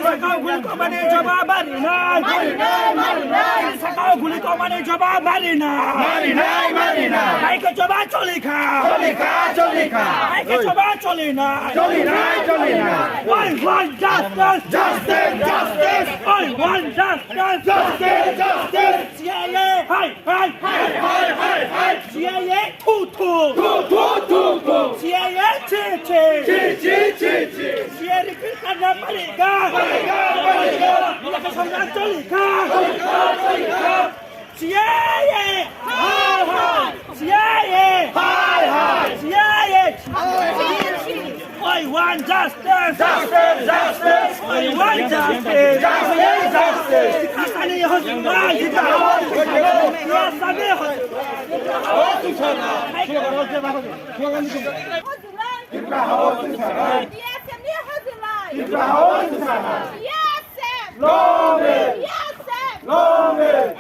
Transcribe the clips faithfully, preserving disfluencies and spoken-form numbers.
Sakao guli tongmani jawab marinai. Sakao guli tongmani jawab marinai. Marinai, marinai. Hai khe jawab cholikha. Cholikha, cholikha. Hai khe jawab cholinai. Cholinai, cholinai. I want justice. Justice, justice. I want justice. Justice, justice. C I A, hai, hai. Hai, hai, hai, hai. C I A, thu, thu. Thu, thu, thu, thu. C I A, chi, chi. Chi, chi, chi, chi. C I A repeal karna padega. Padega, padega. Ye to samrat cholikha. Cholikha, cholikha. C I A, hai, hai. C I A, hai, hai. C I A, chi, chi. I want justice! Justice! Justice! I want justice! Justice! Justice! Asani hojai! Asani hojai! Long live! Long live!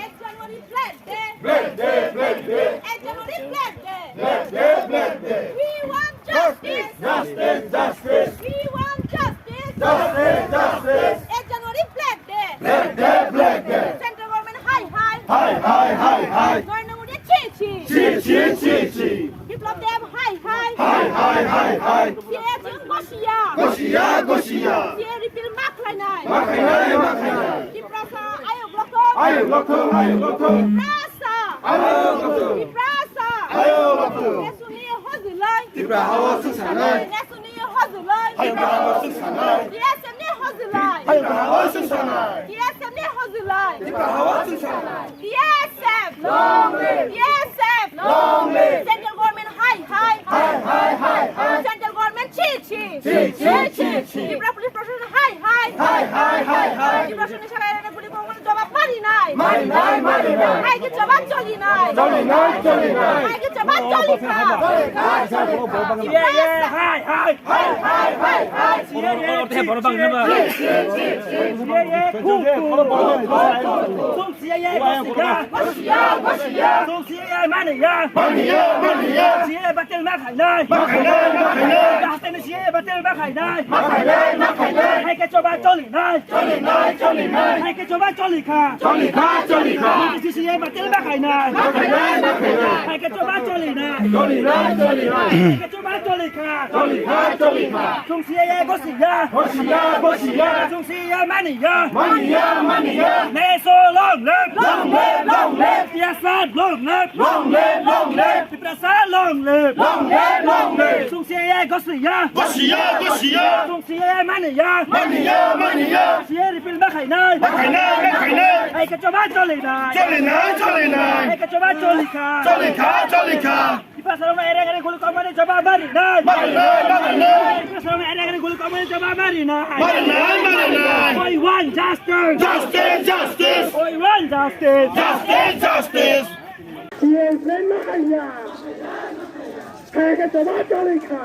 Black Day! Black Day! Black Day! January Black Day! Black Day! Black Day! We want justice! Justice! Justice! We want justice! Justice! Justice! January Black Day! Black Day! Black Day! Central government hai hai! Hai hai hai hai! Narendra Modi chi chi! Chi chi chi chi! Biplab Deb hai hai! Hai hai hai hai! C A A chwng gosiya! Gosiya, gosiya! C A A repeal ma khlainai! Ma khlainai, ma khlainai! Tiprasa ayuk lothong! Ayuk lothong, ayuk lothong! Tiprasa! Ayuk lothong! Tiprasa! Ayuk lothong! Nesuni hojilai! Tipra hao suksanai! Nesuni hojilai! Tipra hao suksanai! T S F ni hojilai! Tipra hao suksanai! T S F ni hojilai! Tipra hao suksanai! T S F! Long live! T S F! Long live! Central government hai hai! Hai hai hai hai! Central government chi chi! Chi chi chi chi! Tripura police proshashan hai hai! Hai hai hai hai! Tripura police proshashan hai hai! Police proshashan jawab mari nai! Mari nai, mari nai! Hai ke jawab choli nai! Choli nai, choli nai! Hai ke jawab choli nai! Hai hai hai hai! Hai hai hai hai! Hai hai hai hai! Hai hai hai hai hai! Song C I A gosiya! Gosiya, gosiya! Song C I A maniya! Maniya, maniya! C I A batil ma khainai! Ma khainai, ma khainai! Hasteni C I A batil ma khainai! Ma khainai, ma khainai! Hai ke choba cholinai! Cholinai, cholinai! Hai ke choba cholikha! Cholikha, cholikha! C I A batil ma khainai! Ma khainai, ma khainai! Hai ke choba cholinai! Cholinai, cholinai! Hai ke choba cholikha! Cholikha, cholikha! Song C I A gosiya! Gosiya, gosiya! Song C I A maniya! Maniya, maniya! Neso long live! Long live, long live! Tiprasa long live! Long live, long live! Tiprasa long live! Long live, long live! Song C I A gosiya! Gosiya, gosiya! Song C I A maniya! Maniya, maniya! C I A repeal ma khainai! Ma khainai, ma khainai! Hai ke choba cholinai! Cholinai, cholinai! Hai ke choba cholikha! Cholikha, cholikha! Tiprasarokno ereng ereng guli tongmani jawab marinai. Marinai, marinai. Tiprasarokno ereng ereng guli tongmani jawab marinai. Marinai, marinai. We want justice. Justice, justice. We want justice. Justice, justice. T S F no haya. Hai ke jawab cholikha.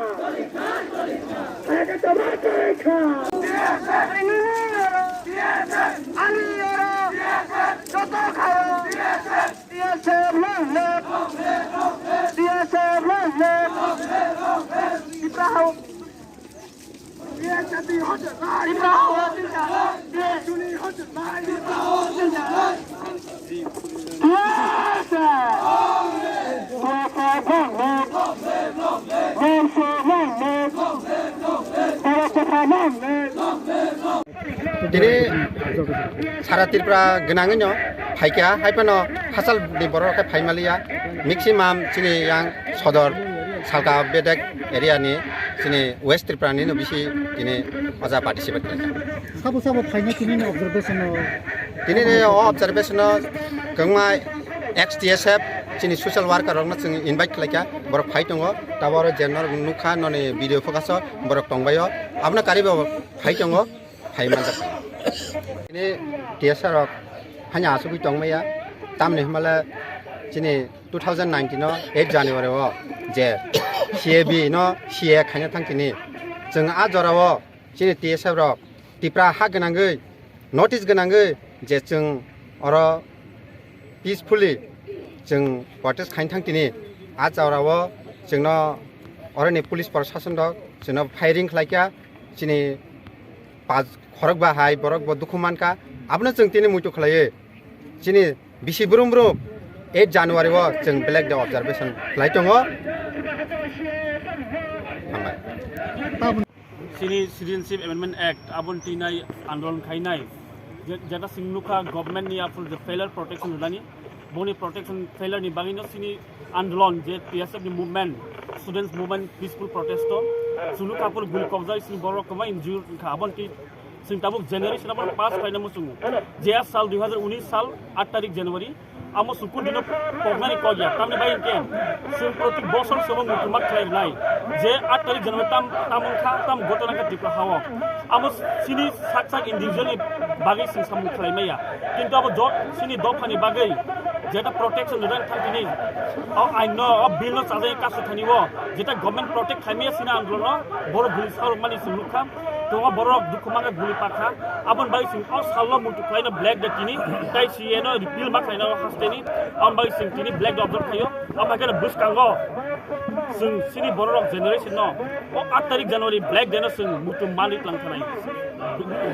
Hai ke jawab cholikha. T S F ani oro. T S F ani oro. T S F joto khayo. T S F. T S F long live! T S F long live! Tipra hao! Tipra hao! T S F! T S F long live! T S F long live! T S F long live! Tini sara Tripura gwnangwino phaikha, hai phano hachal ni borok khe phaimaliya, maximum chini yang sodor Salka Bedek area ni chini West Tripura ni no bisi tini oja participate khlaikha. Sabo sabo phaina tini ni observation o? Tini ni o observation o kwbangma ex T S F chini social worker rokno chwng invite khlaikha, borok phai tongo, tabuk oro je norok nukha noni video focus o borok tongbaio, abono karwi bo phai tongo. Phai manjak. Chini T S F rok haino asugwi tongmaya, tamni hwnmale chini two thousand nineteen o eight January o je C A B no C A A khaina thang tini, chwng a jora o chini T S F rok Tipra ha gwnangwi, notice gwnangwi je chwng oro peacefully chwng protest khaina thang tini, a jora o chwngno oroni police proshashan rok chwngno firing khlaikha. Chini pas khorok ba hai borok bo dukhu mankha, abono chwng tini muitu khlaiwi chini bisi brum brum eight January o chwng Black Day observation khlai tongo. Hambai. Chini Citizenship Amendment Act aboni twi nai andolon khainai, je- jeta chwng nukha government ni aphuru je failure protection rwnani, boni protection failure ni bagwi no chini andolon je P S F ni movement, students movement, peaceful protest o chwng nukha aphuru guli kokjai chini borok kwbangma injured wngkha. Aboni twi chwng tabuk generation aboni pass khlaina muchungo. Je sal dui hazar unis sal aat tarik January, amo sukun dino poknani kok ya, tamni bai hwnkhe chwng proti bosor sobo muitu ma khlai rwnai je aat tarik January tam tam wngkha, tam ghotona wngkha Tripura hao. Amo chini sak sak individual ni bagwi chwng samung khlai maya, kintu abo jo chini dophani bagwi jeta protection rwna thang tini o ain no, o bill no chajai kasu thani o jeta government protect khlai maya chini andolon no borok guli sarok mani chwng nukha. Tongo borok dukhu mangkha guli pakha. Aboni bagwi chwng o salno muitu khlaino Black Day tini, tai C A no repeal ma khlaino hasteni. Aboni bagwi chwng tini Black Day observe khaio. Aboni khe bwskango chwng chini bororok generation no o aat tarik January Black Day no chwng muitu manwi tlang thanai.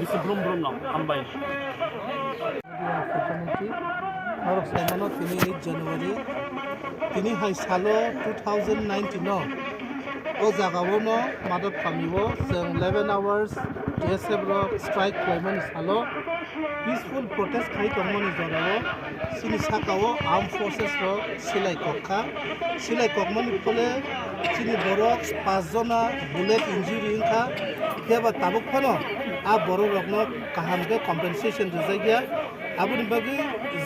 Bisi brum brum no hambai. Media fraternity, norok saimano tini eight January, tini hai salo two thousand nineteen no o jaga o no Madhab Kami o chwng eleven hours T S F rok strike khlaimani salo peaceful protest khai tongmani jora o chini saka o armed forces rok silai kok kha, silai kokmani phole chini borok pas jona bullet injury wngkha, phiya ba tabuk phano a borok rokno kaham khe compensation rijak ya. Aboni bagwi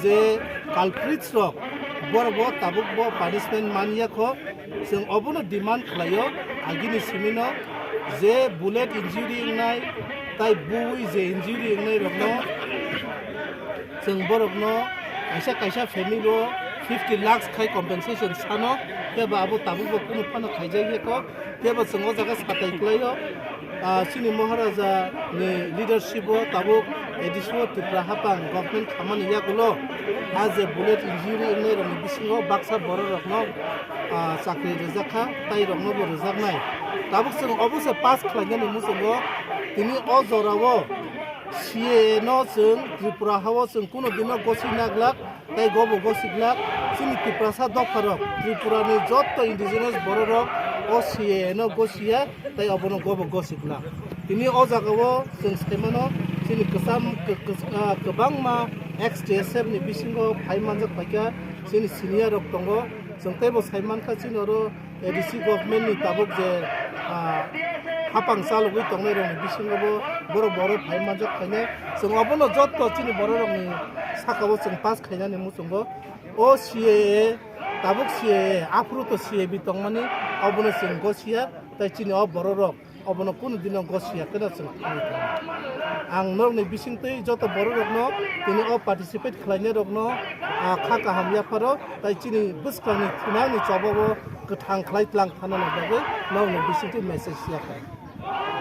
je culprits rok borok bo tabuk bo punishment man ya kho, chwng obono demand khlaio agini simi no je bullet injury wngnai tai bui je injury wngnai rokno chwng borokno kaisa kaisa family o fifty lakhs khai compensation sano, phiya ba abo tabuk bo kunu phano khaijak ya kho. Phiya ba chwng o jaga satai kwlaio, ah, chini Maharaja ni leadership o tabuk A D C o Tripura hapang government khamani yagulo a je bullet injury wngnai rokni bisingo baksa borok rokno, ah, chakri rijak kha, tai rokno bo rijaknai. Tabuk chwng obo se pass khlainani muchungo tini o jora o C A A no chwng Tripura ha o chwng kunu dino gosi naglak. Tei gobo gosi glak chini Tiprasa dopharok, Tripurani jotto indigenous bororok o C A A no gosiya tei obono gobo gosi glak. Tini o jagao chwng saimano chini kwcham, kw-, kw-, ah, kwbangma ex T S F ni bisingo phai manjak phaikha, chini senior rok tongo. Chwng teibo saimankha chini oro A D C government ni tabuk je, ah, hapang chalogwi tongnai rokni bisingo bo borok borok phai manjak khainai. Chwng obono jotto chini borok rokni saka o chwng pass khainani muchungo. O C A A, tabuk C A A, aphuru to C A B tongmani, obono chwng gosiya, tei chini o borok rok obono kunu dino gosiya kheno chwng thangwi tongo. Ang norokni bisingtwi joto borok rokno tini o participate khlainai rokno, ah, kha kaham yapharo, tai chini bwskangni thinangni chobao kwthang khlai tlang thanani bagwi norokni bisingtwi message yapharo.